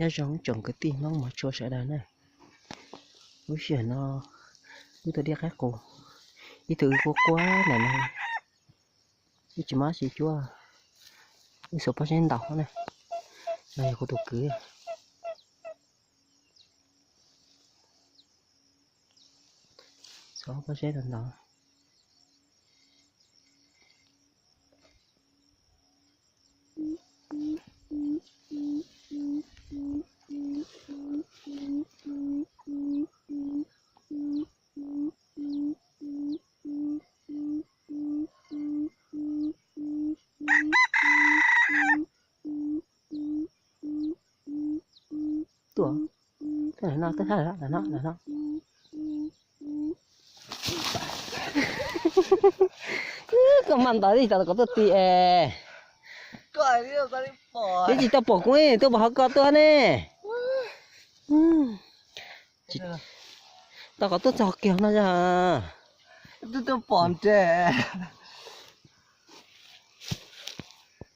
Nyob zoo tsoom kwv tij Hmoob mog tshua sawv daws na. Lub sij hawm no wb tuaj diaj qaib qus, ib tug wb quaj quaj ntawm no, wb tsis muaj dab tsi cuab, wb xuas pob zeb ntaus na. No yog kuv tus kwv, xuas pob zeb ntaus. Tuaj, tuaj no, tuaj no, no, no. Koj maj ntawd tsis tau kom tuaj ti es. Twb tsis tau pom kuv, tuaj pom qhov koj tuaj ne. Tau kom tuaj txog kiag no. Twb tuaj pom nres.